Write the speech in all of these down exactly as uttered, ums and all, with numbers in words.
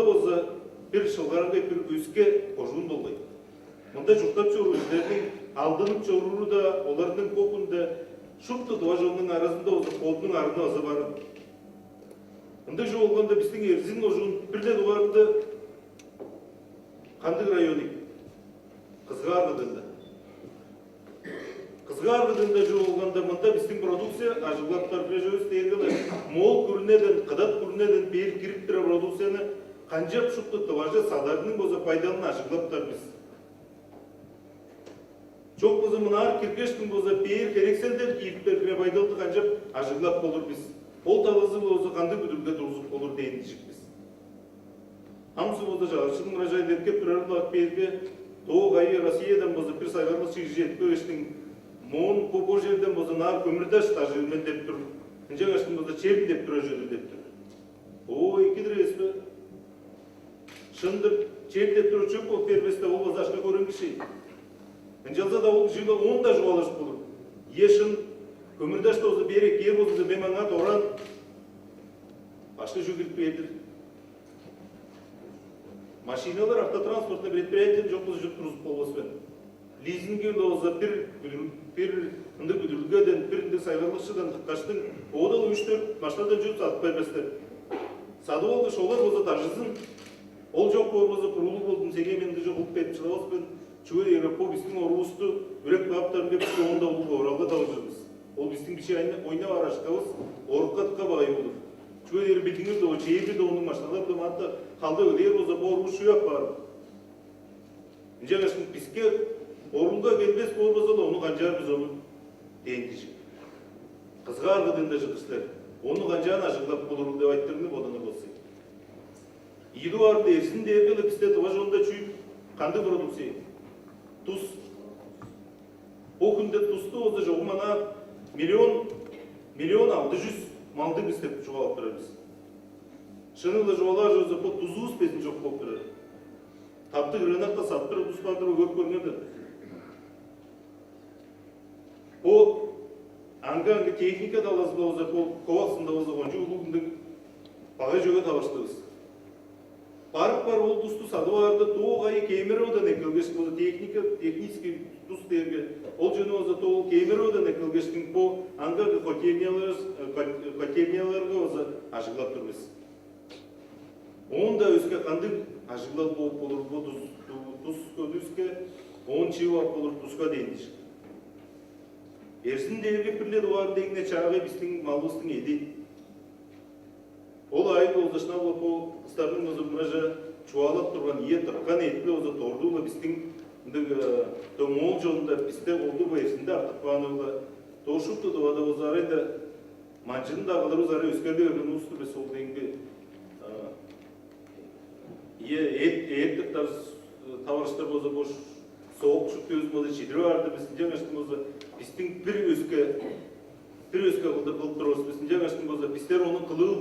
болза бир шылгараңгай, бир өске кожуун болгай. Мында чурттап чоруур кижилерниң алдынып чорууру-даа, оларның бо хүнде шупту тыва чоннуң аразында болза бодунуң арны база барын. Ындыг чүве болганда, бистиң Эрзин кожуун бир-ле дугаарында кандыг район ийик? Кызгаар кыдыында. Кызгаар кыдыында чүве болганда, мында бистиң продукция ажыглап турар. Бир чүвевис дээрге-ле, Моол күрүнеден, Кыдат күрүнеден бээр кирип турар продукцияны канчап шупту Тываже саларының болза байдалын ажыглап турар бис. Чок болза, мынаар киргештиң болза, бээр херекселдер киирип берген байдалды канчап ажыглап болур бис? Ол талазы болза кандыг бүдүрүлге тургузуп болур дээн дижик бис. Хамсы болза, чагырыкчының мыраже эдеркеп турары-ла ап бээрге, доо кайы Россиядан болза бир сайгарлыкчы кижи чедип келгештиң, моон бо, бо черден болза наар көмүр-даш дажыыр мен деп тур, ынчангаштың болза черин деп турар чүве-дир деп тур. О, эки-дир эвеспе? Шын-дыр, чер деп турар чөп болуп бербес-даа, ол база акша көрген кижи. Ынчалза-даа ол кижиге оон-даа чугаалажып болур. Ийе, шын, көмүр-даш болза бээр эккээр болза, мен маңаа дораан башка чүве кирип бээр-дир. Машиналар, автотранспортный предприятиени чок болза чүрүп тургузуп болбас мен. Лизинги-биле болза бир бүдүрүл-, бир ындыг бүдүрүлгеден, бир ындыг сайгарлыкчыдан тыпкаштың, оода-ла үш-дөрт машинадан чүрүп садып бербестер. Садып алгаш, олар болза даржызын. Ол чок боор болза, буруулуг болдум, сеңээ мен ындыг чок кылып берип шыдавас мен. Чүге дээрге бо бистиң оруувусту үреп кааптарынга, бис оон-даа улуг оралга таваржыр бис. Ол бистиң бичии ойнап аар акшавыс орукка-дыка багай болур. Чүге дээрге билдиңер-даа, чээрби тоннуг машиналар-биле маңаа халдап эгелээр болза, бо оруувус чүү апаар? Ынчангаш биске орулга келбес боор болза-ла, ону канчаар бис ону дээн дижик. Кызгаар кыдыында чыдыр силер. Ону канчаан ажыглап болурул деп айтырыгны боданыр болза. Ийи дугаарында, Эрзин дээрге-ле бисте Тыва чонда чүү, кандыг продукция? Тус. Бо хүнде тусту болза чогум ана миллион, миллион алды чүс малдыг бис деп чугаалап турар бис. Шынында чугаалаар чүве болза, бо тузувус безин чок болуп турар. Таптыг рынокта садып турар тус бар-дыр, көрүп көрүңер даан. Бо аңгы-аңгы техника талазында болза, бо КОВАКСында болза, кончуг улуг ындыг багай чүвеге таварыштывыс. Барып-барып ол тусту садып аарда, доо кайы КМРО-дан эккелгеш болза, техника, технический тус дээрге, ол чүвени болза доо КМРО-дан эккелгештиң бо аңгы-аңгы котельнялар, э, кот-, котельняларга болза ажыглап тур бис. Оон-даа өске кандыг ажыглал бооп болур бо тус, ту-, тус көдүвүске, оон чип ап болур туска дээн дижик. Эрзин дээрге бир-ле дугаар дегне чаагай бистиң малывыстың эъди. Ол аайы болза шынап-ла бо кыстарның болза мынаже чугаалап турган, ийе, тырткан эът-биле болза дордуг-ла бистиң ындыг, э, дөө Моол чонунда бисте колдуу бо Эрзинде артып кааны-ла, доо шупту Тывада болза арай-даа манчыны-даа кылырывыс арай өскерли берген улус-тур бис ол деңге. Ийе, эът, эът тыптар таварыштыр болза, бо соок шуптувус болза чидирип аар-дыр бис, ынчангаштың болза бистиң бир өске, бир өске кылдыр кылып турувус бис, ынчангаштың болза бистер ону кылыыл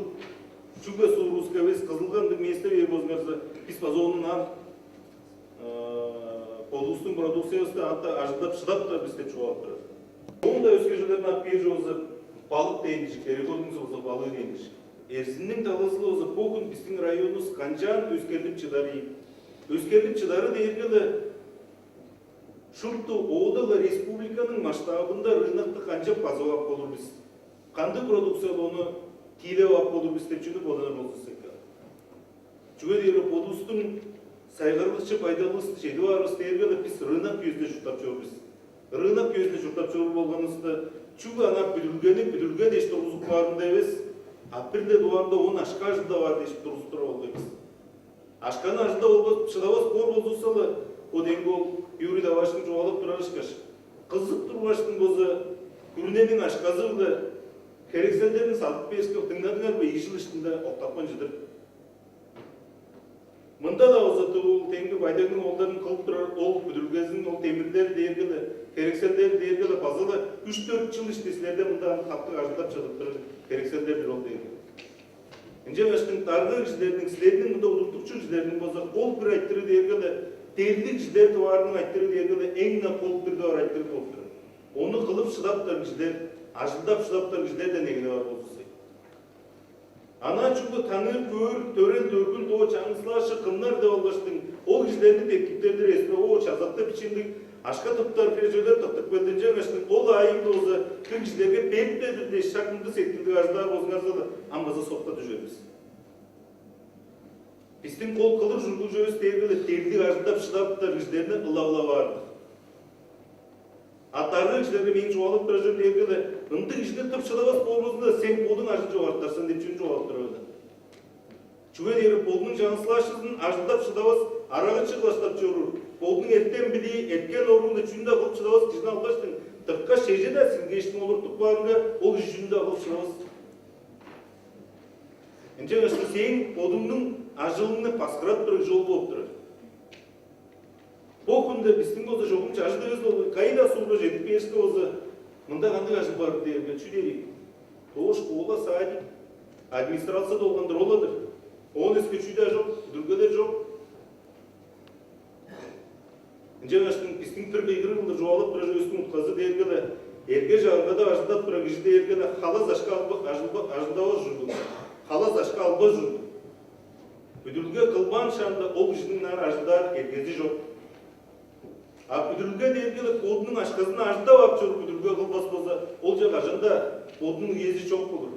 чүгле суурувуска эвес, Кызылга ындыг месте бээр болзуңарза, бис база ону ынаар, э, бодувустуң продукциявысты аңаа ажылдап шыдап-тыр бис деп чугаалап турар. Оон-даа өске чүвелерни ап кээр чүве болза, балык дээн дижик, тере көрдүңер болза, балык дээн дижик. Эрзинниң талазы-ла болза, бо хүн бистиң районувус канчаан өскерлип чыдар ийик? Өскерлип чыдары дээрге-ле шупту оода-ла республиканың масштабында рынокты канчап базып ап болур бис? Кандыг продукцияны ону тиилеп ап болур бис деп чүнү боданыр болзувусса эки. Чүге дээрге бодувустуң сайгарлыкчы байдалывысты чедип аарывыс дээрге-ле бис рынок үезинде чурттап чор бис. Рынок үезинде чурттап чоруур болганывыста, чүгле аңаа бүдүрүлгени бүдүрүлге дээш тургузуп каарында эвес, а бир-ле дугаарында оон акша ажылдап аар дээш тургузуп турар болгай бис. Акшаны ажылдап албас, шыдавас боор болзувусса-ла, бо демги ол Юрий Давашкин чугаалап турар ышкаш, кызып тургаштың болза, күрүнениң акшазы-биле херекселдерин садып бээшке, дыңнадыңар бе, ийи чыл иштинде октапкан чыдыр. Мында-даа болза, ол демги Байдагның оолдарының кылып турар ол бүдүрүлгезиниң ол демирлери дээрге-ле, херекселдери дээрге-ле база-ла үш-дөрт чыл иштинде силерде мында ам таптыг ажылдап чыдып турар херекселдер-дир ол дээрге. Ынчангаштың дарга кижилерниң, силерниң мында удуртукчу кижилерниң болза кол бир айтырыы дээрге-ле, дерлиг кижилер дугаарының айтырыы дээрге-ле, эң-не кол бир дугаар айтырыг болуп турар. Ону кылып шыдаптар кижилер, ажылдап шыдаптар кижилерден эгелеп аар болзувусса. Анаа чүгле таңыыр көөр төрел-дөргүл, доо чаңгыс-ла шык кымнар деп алгаштың, ол кижилерни деткиптердир эсте, оо, чазакта бичиндиг ашка тыптар херечелер тыптып келдинченгештиң, ол аайым дооза бир кижилерге берип-дедир дээш, шак ындыг сеткилдиг ажылдаар болзуңарза-ла, ам база сокка дүжер бис. Бистиң кол кылыр ужурлуг чүвевис дээрге-ле дегдиг ажылдап шыдаптар кижилерни ылавылап аар-дыр. А дарыыр кижилерге мээң чугаалап турар чүвем дээрге-ле, ындыг кижини тып шыдавас боорувузунда, сен бодуң ажыл чогартар сен деп чүнү чугаалап турар мен? Чүге дээрге бодунуң чаңгыс-ла шыгын ажылдап шыдавас, арага-чыгылаштап чоруур, бодунуң эртем-билии, эрткен оруунда чүнү-даа кылып шыдавас кижини алгаштың, тырткаш чеже-даа силгештиң олуртуп каарынга, ол кижи чүнү-даа кылып шыдавас. Ынчангаш сээң бодуңнуң ажылыңны баксырап турар кижи ол болуп турар. Бо хүнде бистиң болза чогум чажыт эвес ол, кайда суурга чедип кээшке болза, мында кандыг ажыл бар дээрге, чүү дээрил? Доо школа, садик, администрация долгандыр ол-ла-дыр. Оон өске чүү-даа чок, бүдүрүлгелер чок. Ынчангаштың бистиң бир кыйгырыг кылдыр чугаалап турар чүвевистиң утказы дээрге-ле, эрге-чагыргада ажылдап турар кижи дээрге-ле халас ашка алба-, ажылба-, ажылдавас ужурлуг, халас ашка албас ужурлуг. Бүдүрүлге кылбаан шаанда ол кижиниң ынаар ажылдаар эргези чок. А бүдүрүлге дээрге-ле бодунуң ашказын ажылдап ап чоруп, бүдүрүлге кылбас болза, ол чак ажында бодунуң үези чок болур.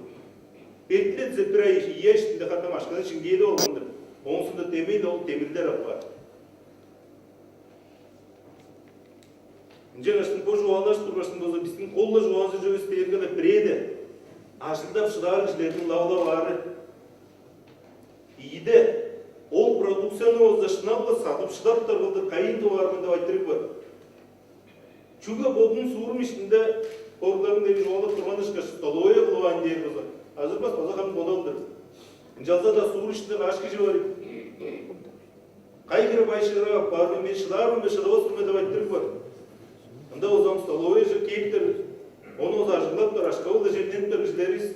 Бетиле дизе бир ай, ийи ай иштинде хатам ашказын шиңгээдип алган-дыр. Оон соонда демей-ле ол демирлер апаар. Ынчангаш бо чугаалажып тургашын болза, бистиң кол-ла чугаалажыр чүвевис дээрге-ле бирээде, ажылдап шыдаар кижилерниң лавылап аары. Ийиде, ол продукцияны болза шынап-ла садып шыдаптар кылдыр кайыын тып аар мен деп айтырыг бар. Чүгле бодунуң суурум иштинде хоругларың дег чугаалап турган ышкаш, столовая кылып аайн дээр болза, ажырбас база хам бодал-дыр. Ынчалза-даа суур иштинде каш кижи бар ийик? Кай хире бай шыырак апаар мен, мен шыдаар мен бе, шыдавас мен бе деп айтырыг бар. Ында болза столовая же кээптер, ону болза ажыглап тур, ашка-биле чемненип тур кижилеривис,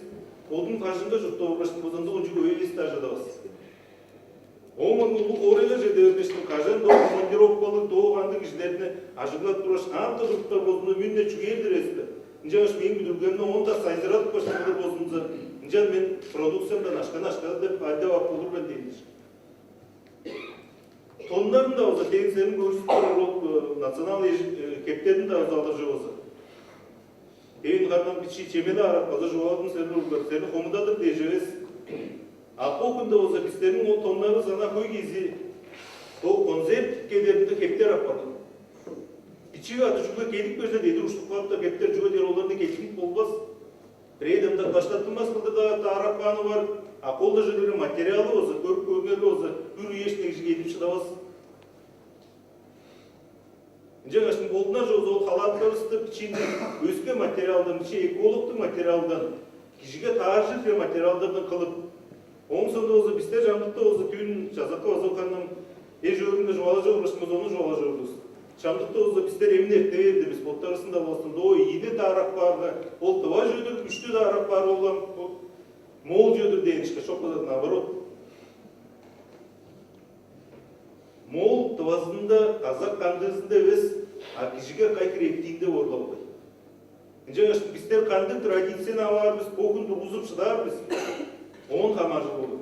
бодун бажыңга чурттап оргашкан болза, ындыг кончуг өй эвес-даа чыдавас. Оон улуг хоорайлар чеде бергештиң, кажан-даа командировкалыг, доо кандыг кижилерни ажыглап тургаш, ам-даа чуруптар болзумза, мүн-не чүгээр-дир эвес бе? Ынчангаш мээң бүдүрүлгемни оон-даа сайзырадып баштадыр болзумза, ынчан мен продукциямдан ашканы ашкада деп алдап ап болур мен дээн-дир. Тоннарын-даа болза, тегин силерниң көргүзүп турар ол, э, национал эжи-, э, хептерин-даа болза алыр чок болза. Ээн ханам бичии чемели арап база чугаадым силерни, уруглар, силерни хомудадыр дээш эвес. А бо хүнде болза бистерниң ол тоннарывыс ана хөй кезии ол концерт кедеринде хептер апарган. Бичии ады чүгле кедип берзе, дедир уштуп кааптар хептер, чүге дээр оларны кедип болбас. Бирээден-даа баштаттынмас кылдыр-даа даарап кааны бар, а кол-даа чүглери материалы болза, көрүп көрүңерге болза, үр үеш негжиг кедип шыдавас. Ынчангаш болдунар чогза ол халааттарывысты бичиинде өске материалдан, бичии экологтуг материалдан, кижиге тааржыр хире материалдардан кылып, ооң соонда болза бистер чамдыкта болза түүн чазакка база укандан эш өөрүнде чугаалажып оргашпыз, ону чугаалажып ордувус. Чамдыкта болза бистер эмин эрте бээр-дир бис, боттарывыстың-даа болзун, доо ийини даарап каарга, ол тыва чүве-дир, үштү даарап каар болган, ол моол чүве-дир дээн ышкаш, чок болза наоборот. Моол тывазында, казак кандыызында эвес, а кижиге кайы хире эптиинде боорлап алгай. Ынчангаш бистер кандыг традицияны ап аар бис, бо хүн тургузуп шыдаар бис, оон хамааржыр болур.